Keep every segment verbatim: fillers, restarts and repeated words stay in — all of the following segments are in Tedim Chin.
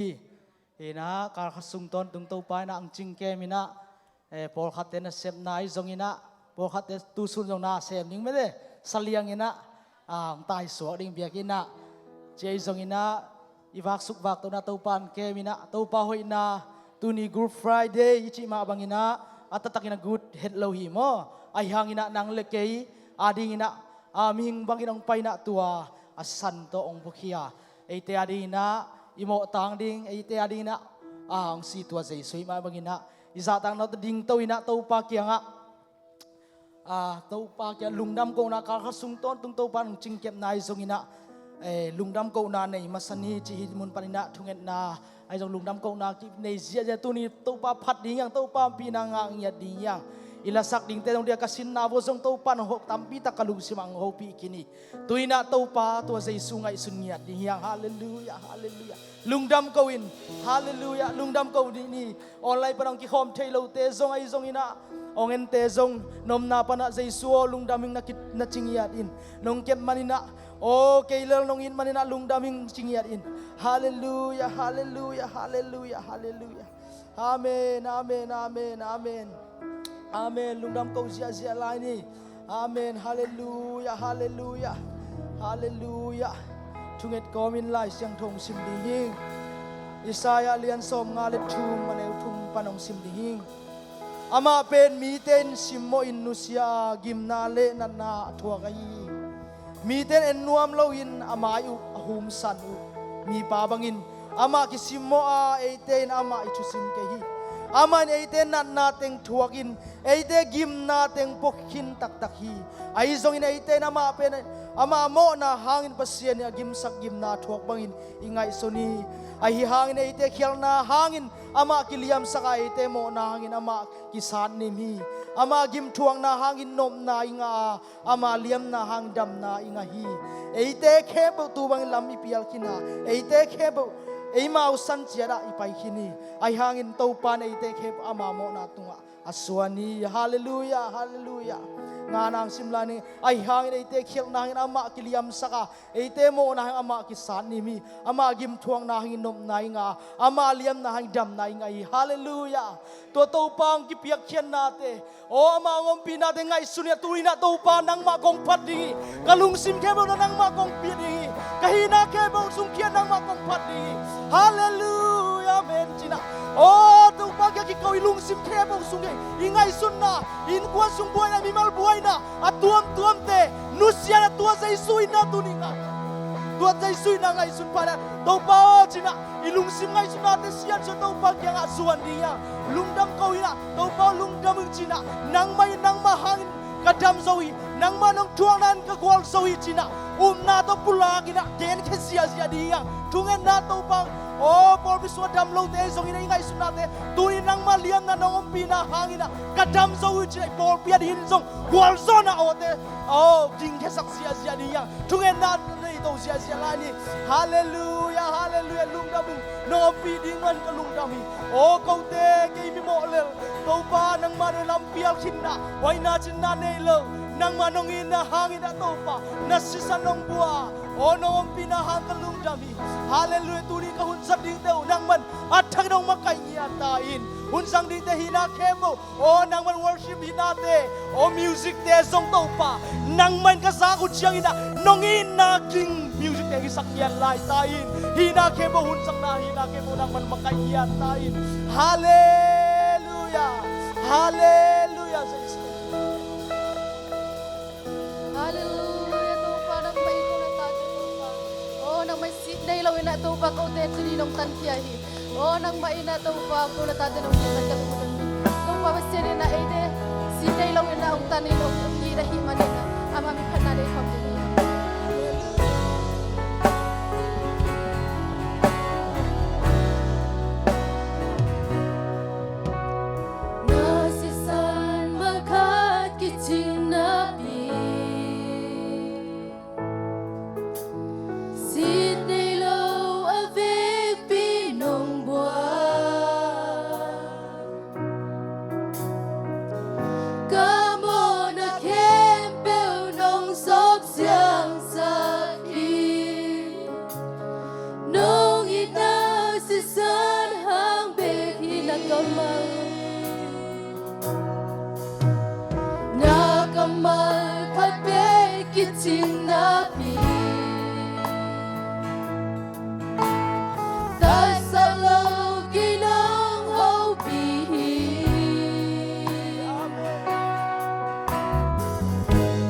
Hi inah, kalkhat sung tawntung Topa inah ang cingkem inah, eh, pawlkhatte nasepna ahi zong inah, pawlkhatte tusun zong nasem ding mete saliang inah, ah, ang taisuak ding biak inah, ci ahi zong inah, i vaksuk vaktohna Topa ang kem inah, Topa hoihna, tuni Good Friday i cih mah bang inah, a taktak inah good het lo hi maw? Ahi hang inah nang le kei ading inah, ah, mihing bangin hong pai inah tua a san tawh hong bukhia. Eite ading inah i mawhtang ding, eite ading inah, ah, hong si tua Jesu hi mah bang inah, i zahtakna tawh dingto inah Topa kiangah, ah, Topa kiangah lungdam kohna, kalkhat sung tawntung Topa nong cingkepna ahi zong inah, eh, lungdam kohna nei masa ni cih hih mun pan inah thungetna ahi zong lungdam kohna kinei ziahziah tuni Topa phat ding hi hang, Topa ompihna ngah ngiat ding hi hang. I lasak dingte zong dia ka sinna vua zong Topa nong hawh tampi tak ka lungsim ah hong hopih khin hi. Tu inah Topa tua Jesu ngaihsun ngiat ding hi hang. Halleluiah, halleluiah. Lungdam ko in. Halleluiah. Lungdam ko dih ni. Online pan hong kikhawm thei lote zong ahi zong inah, hong ente zong, na omna panah Jesu aw lungdam ing, na ki, na ci ngiat in. Nong kep man inah, aw kei lel nong it man inah lungdam ing ci ngiat in. Halleluiah, halleluiah, halleluiah, halleluiah. Amen, amen, amen, amen. Amen. Lungdam ko ziahziah lai ni. Amen. Halleluiah, halleluiah, halleluiah. Thunget kawmin Lai Siangtho hong sim ding hi. Isaiah lian sawmnga le thum, a neu thum pan hong sim ding hi. Amah pen mite in simmawhin nusia a, gimna le natna a thuak ahi hi. Mite in en nuam loin a mai uh a humsan uh mipa bangin amah kisimmawh a, eite in amah i thusim kei hi. Amah in eite natna teng thuakin eite gimna teng pua khin taktak hi. Ahi zongin eite in amah pen, amah mawhna hangin Pasian in a gimsak gimna thuak bangin i ngaihsun hi. Ahi hangin eite khialhna hangin amah kiliamsak a, eite mawhna hangin amah kisatnim hi. Amah gimthuakna hangin nopna i ngah a, ama liamna hang damna i ngah hi. Eite khempeuh tu bangin lam i pial khin a, eite khempeuh eima uh san ciatah i pai khin hi. Ahi hangin Topa in eite khempeuh ama mawhna tungah a suan hi. Halleluiah, halleluiah. Nga nang sim lai ni. Ahi hangin eite khialhna hangin amah kiliamsak a, eite mawhna hangin amah kisatnim hi. Amah gimthuakna hangin nopna i ngah a, ama liamna hangin damna i ngah hi. Halleluiah. Tua Topa hong kipiakkhiatnate, aw, ama hong ompihnate ngaihsun inah, tu inah Topa nangmah kong phat ding hi. Ka lungsim khempeuh nangmah kong pia ding hi. Ka hihna khempeuh sung kiang nangmah kong phat ding hi. Halleluiah, amen ci inah, aw, Topa kiang kiko i lungsim khempeuh sung hi. I ngaihsutna, innkuan sung buaina, mimal buaina a tuamtuamte nusia inah tua Jesu itna tuni ngah. Tua Jesu itna ngaihsun pha inah, Topa aw ci inah, i lungsim ngaihsutnate siansuah Topa kiangah zuan ding hi hang. Lungdam ko inah, Topa aw lungdam ing ci inah, nangmah in nangmah hangin ka dam zo hi. Nangmah nong thuakna in ka gualzo hi ci inah, upna tawh pulak inah genkhia ziahziah ding hi hang. Thungetna Topa, aw, pawlpi sungah dam lote zong inah i ngaihsutnate, tuni nangmah liamna nong ompihna hang inah ka dam zo hi ci inah, i pawlpi a dingin zong gualzawhna awte, aw, dingkhiasak ziahziah ding hi hang. Thungetna nei to ziahziah lai ni. Halleluiah, halleluiah. Lungdam ung, nong ompih ding man ka lungdam hi. Aw, kote kei mimawh lel, Topa nangmah na lam pial khinna, huaina cinna nei lo, nangmah nong itna hang inah Topa na sisan nong bua. Aw, nong ompihna hang ka lungdam hi. Halleluiah. Tuni ka hun zat dingte uh nangmah in a thakin hong makaih ngiat ta in. Hun zang dingte hihna khempeuh, aw, nangmah in worship hihnate, aw, music te zong Topa nangmah in ka zak uh ciang inah nong itna ging music te hisak ngiat lai ta in. Hihna khempeuh hun zangna, hihna khempeuh nangmah in makaih ngiat ta in. Halleluiah. Halleluiah. Jesu. Halleluiah, Topa, nangmah in ko na tate, Topa. Aw, nangmah in sit nei lo inah, Topa, kote tuni nong tankhia hi. Aw, nangmah inah, Topa, ko na tate nong sit na ka lungdam hi. Topa Pasian inah eite sit nei lo inah hong tan in hong, hong it ahih man inah, ama min phatna nei khawm ding hi. Na sisan mah khat kicing napi, sit nei lo a vekpi nong buak. Ka mawhna khempeuh nong sawpsia Na kammal khat bek kicing napi, tasak lo kei nong hopih hi.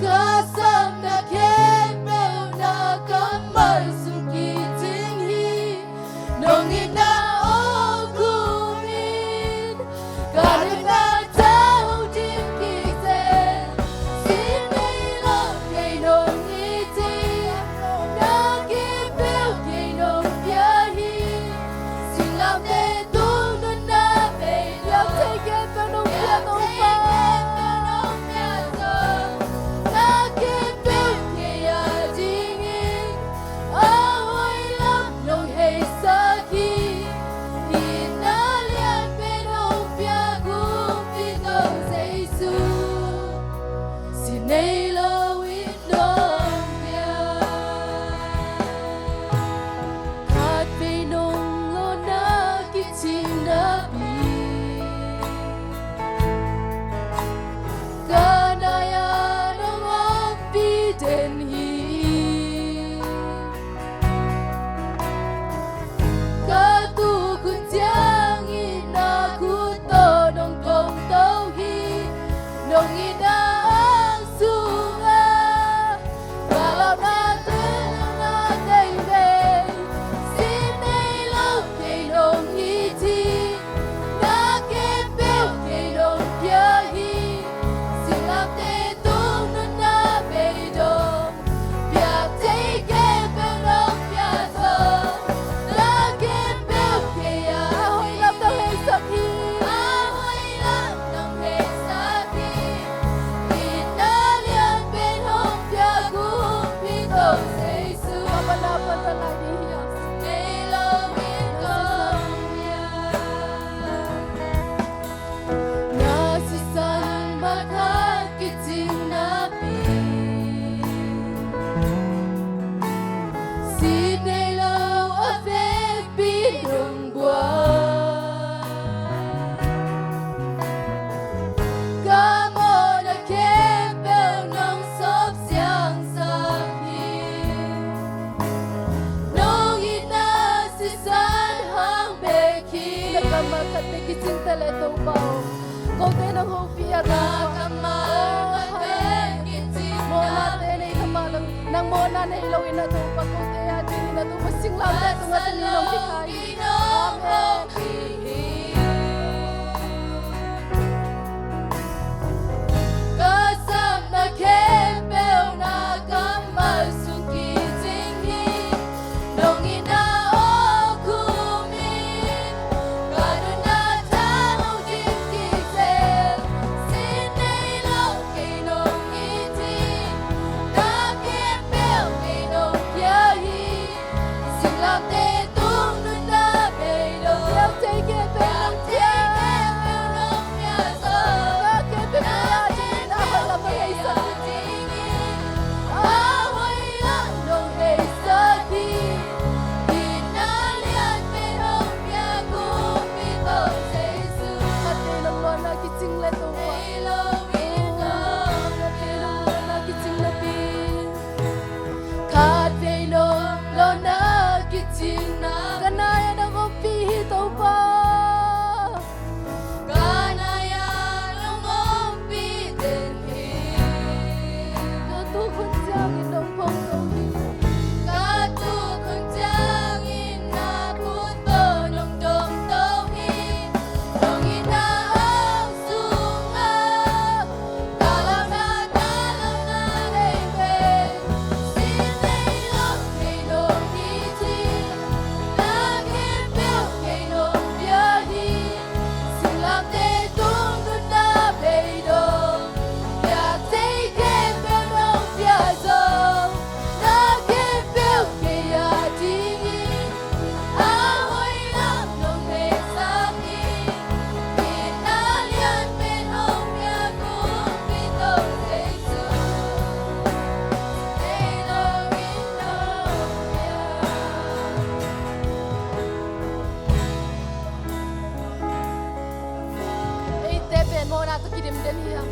Ka sapna khempeuh na kammal sung kicing hi. Nong itna aw khum in, ka nunna tawh dim kik zen. Sin nei lo kei nong it hi. Na khempeuh kei nong pia hi. Singlamteh tung nunna bei lo. Biak thei khempeuh nong pia, Topa. Na khempeuh kei a dingin a hoih lam nong heisak hi. Itna lian pen nong piak, Kumpi'n Topa Jesu. Sin nei lo in nong piak. Khat vei nong lawhna kicing napi, ka nai-ah nong ompih den hi. Ka tuk hun ciangin na khut tawh nong kongto hi. Nong itna ang sungah, ka launa tawh na teitei. Sin nei lo kei nong it hi. Na khempeuh kei nong pia hi. Singlamteh tung nunna beidong. Biak thei khempeuh nong pia zaw. Na khempeuh kei a, a hoih lam nong heisak hi. A hoih lam nong heisak hi. Itna lian pen hong pia, Kumpi'n Topa Jesu. Ka pana pana lai ding hi. Nei lo in kong pia. Na sisan mah khat kicing napi, sin nei lo a vekpi nong guan. Ka mawhna khempeuh nong sawp siangsak hi. Nong itna sisan hang bek hi. Na kammal khat bek kicing ta leh, Topa aw, kote nong hopih a, Topa. Ka kammal khat bek kicing. Mawhnate nei ta mah lo, nang mawhna nei lo in a, Topa, kote a dingin a, Topa, singlamteh tungah tuni nong kikhai hi. Amen. Ka sapna khempeuh na kammal sung kicing hi. Nong itna aw khum in, ka nunna tawh dim kik zen. Sin nei lo kei nong it hi. Na khempeuh kei nong pia hi. Singlamteh tung nunna beidong. na tawh kidim den hiam?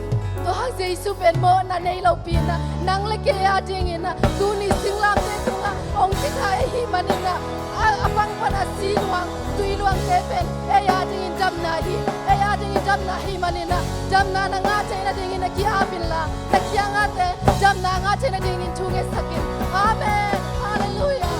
Tua hang Jesu pen mawhna nei lopi in ah, nang le kei a dingin ah, tuni singlamteh tungah hong kitha ahih manin ah, a, a pang pan a si luang, tui luangte pen ei a dingin damna hi. Ei a dingin damna ahih manin ah, damna na ngah theihna dingin na ki-ap inla, na kiangahte damna ngah theihna dingin thu ngetsak in. Amen. Halleluiah.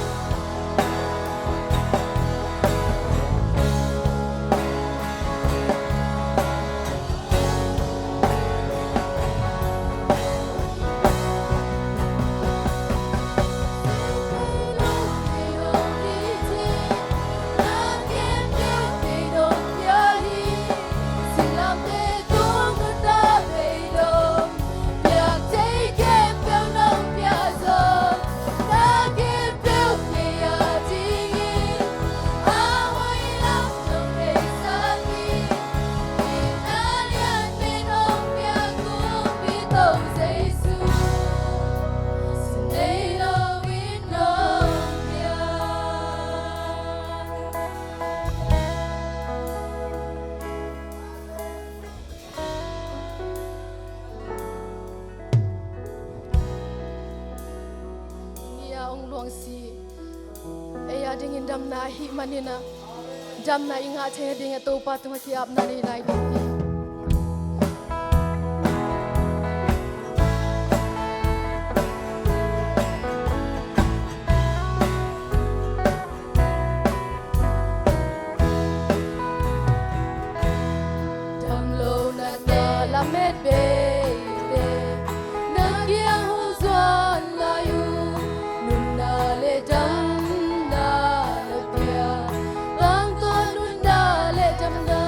Ni a ong luangsi ei a dingin damna ahih manin ah, damna i ngah theihna dingin Topa tungah ki-apna nei lai ni. Damlohna na lamet beite na kiang hong zuan lai uh. Nunna le damna na pia, tangtawn nunna le damna.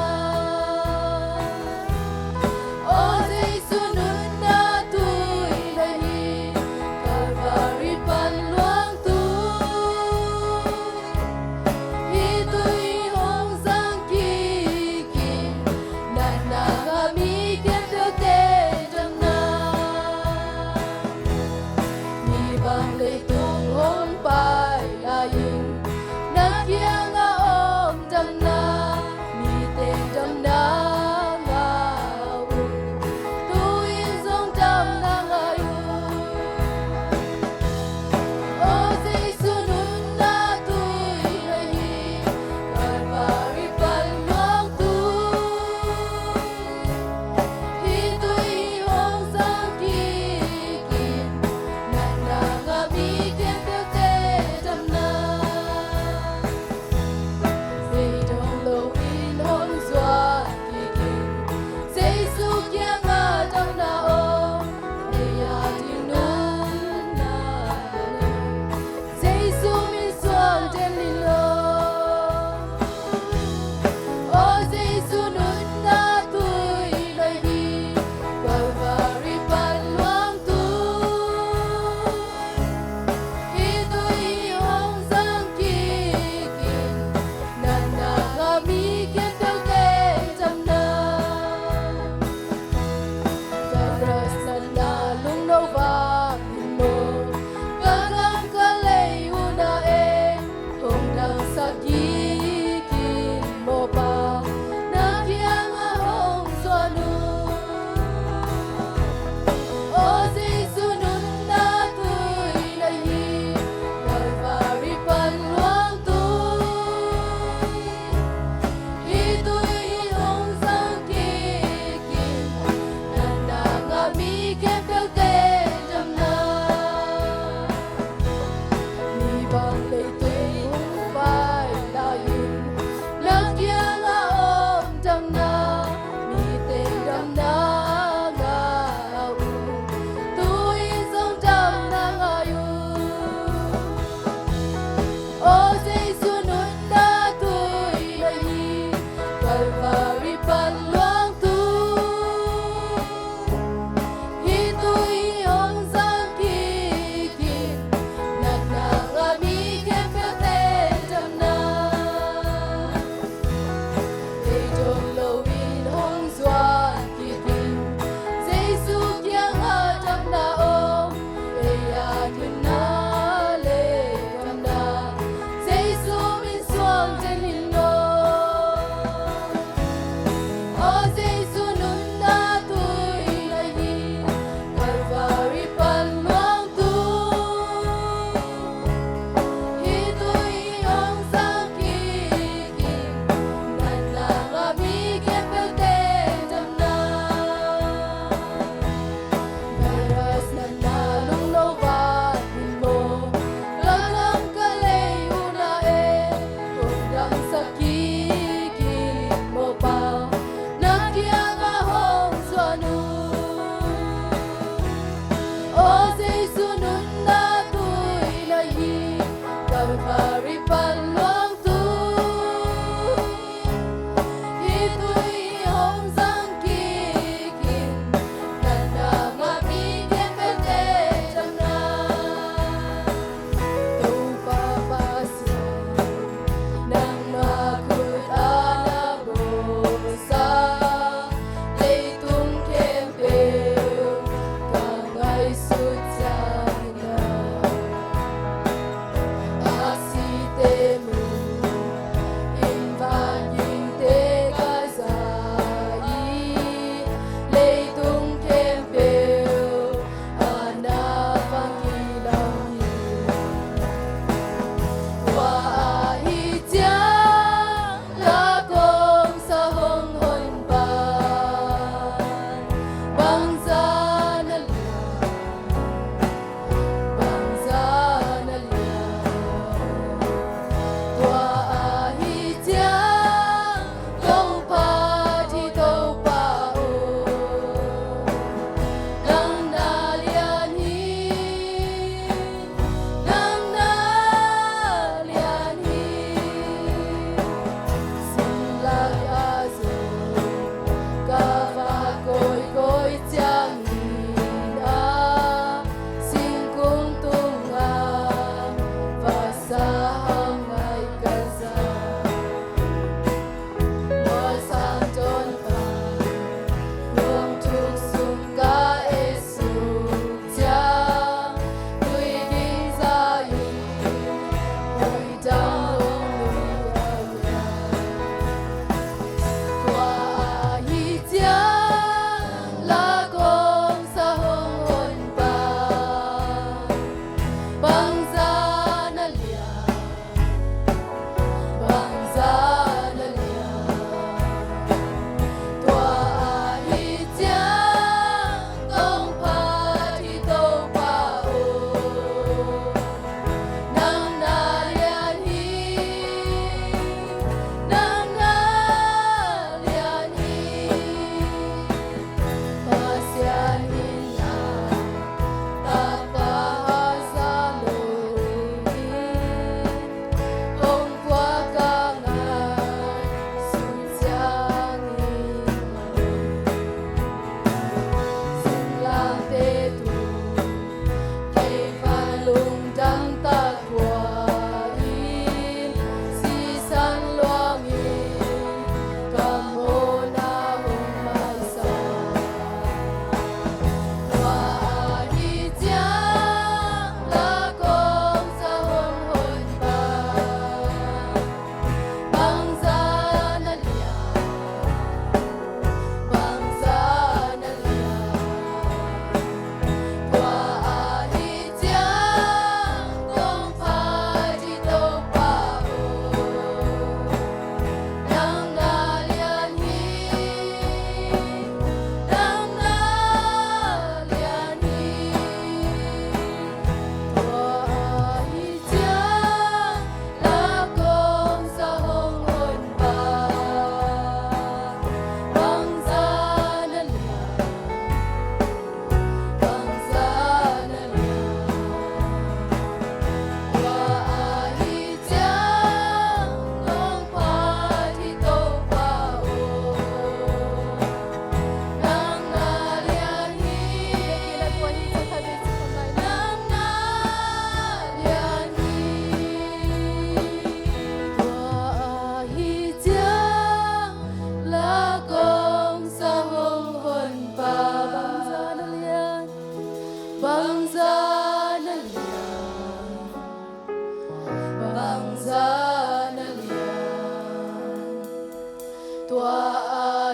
Tua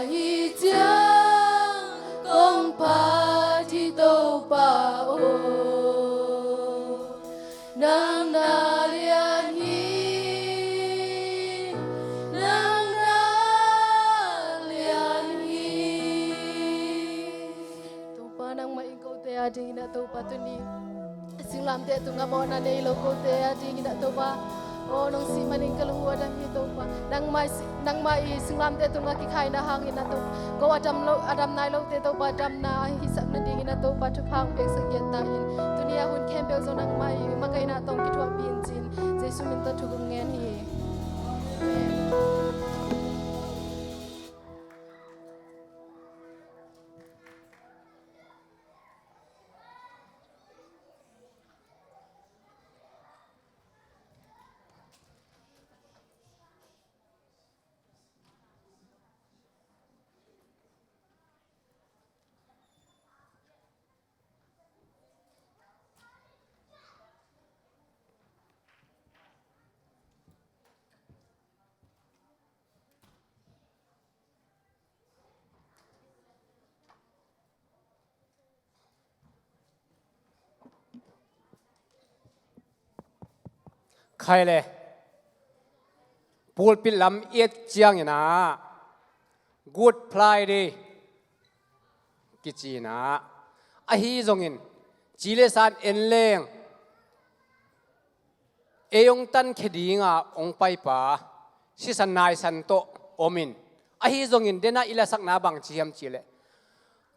ahi ciang kong phat hi Topa aw, nang na lian hi, nang na lian hi. Topa nangmah in kote a dingin ah Topa tuni singlamteh tungah mawhna nei lo kote a dingin ah Topa, aw nong sih manin ka lung uh a dam hi Topa. Nangmah i si-, nangmah i singlamteh tungah kikhaina hangin ah Topa, ko a dam lo, a dam nai lote Topa damna a hisak nadingin ah Topa thupha hong piaksak giat ta in. Tuni a hun khempeuh zong nangmah i makaihna tawh kithuahpih in ci-in Jesuh min tawh thu kong ngen hi. Amen. Khai le pulpit lam i et ciangin ah Good Friday kici in ah, ahi zongin ci le san en leng ei hong tankhia dinga hong paipa sisan naisan tawh om in, ahi zongin den a i lasakna bang ci hiam cih leh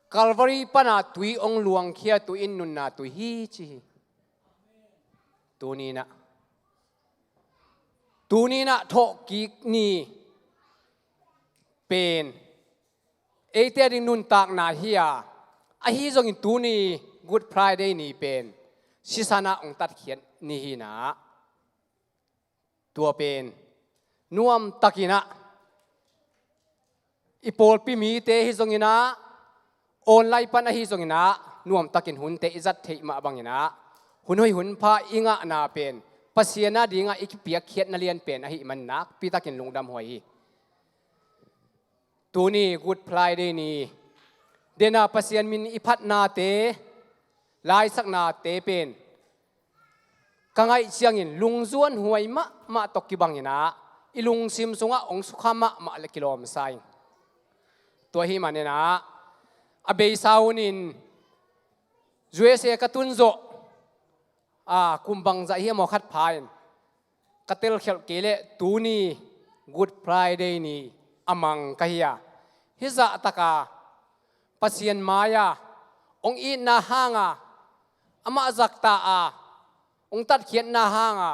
Calvary pana tui hong luangkhia tui in nunna tui hi ci hi. Tuni in ah, tuni in ah thawhkik ni pen eite a ding nuntakna hi a, ahi zongin tuni Good Friday ni pen sisan ah hong tatkhiat ni hi in ah, tua pen nuamtakin ah i pawlpi mite hi zongin ah, online pan ahi zongin ah, nuamtakin hunte i zat theih mah bangin ah, hun hoih hun pha i ngahna pen Pasian a dingah i kipiakkhiatna lian pen ahih man nakpitakin lungdam huai hi. Tuni Good Friday ni, den a Pasian min i phatnate, laisaknate pen ka ngaih ciangin lungzuan huai mahmah tawh kibangin ah, i lungsim sungah hong sukha mahmah le kilawm sa ing. Tua ahih manin ah, a beisa hunin U S A ka tun zawh, a, kum bangzah hiam aw khat pha in ka telkhialh kei leh tuni Good Friday ni a mang ka hi a, hih zahtaka Pasian mai-a hong itna hanga, amah zakta a hong tatkhiatna hanga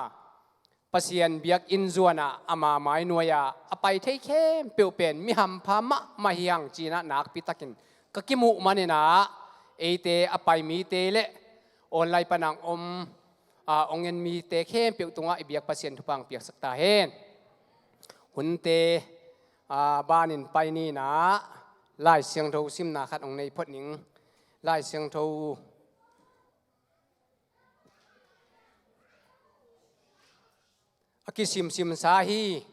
Pasian biakinn zuanah ama mai nuai-ah a pai thei khempeuh pen mi hampha mahmah hi hang ci-in ah nakpitakin ka kimuh manin ah, eite a pai mite le online panang om, a, hong en mite khempeuh tungah i biak Pasian thupha hong piaksak ta hen. Hunte, a, banin pai ni in ah, Lai Siangtho simna khat hong nei phot ning. Lai Siangtho a kisimsimsa hi.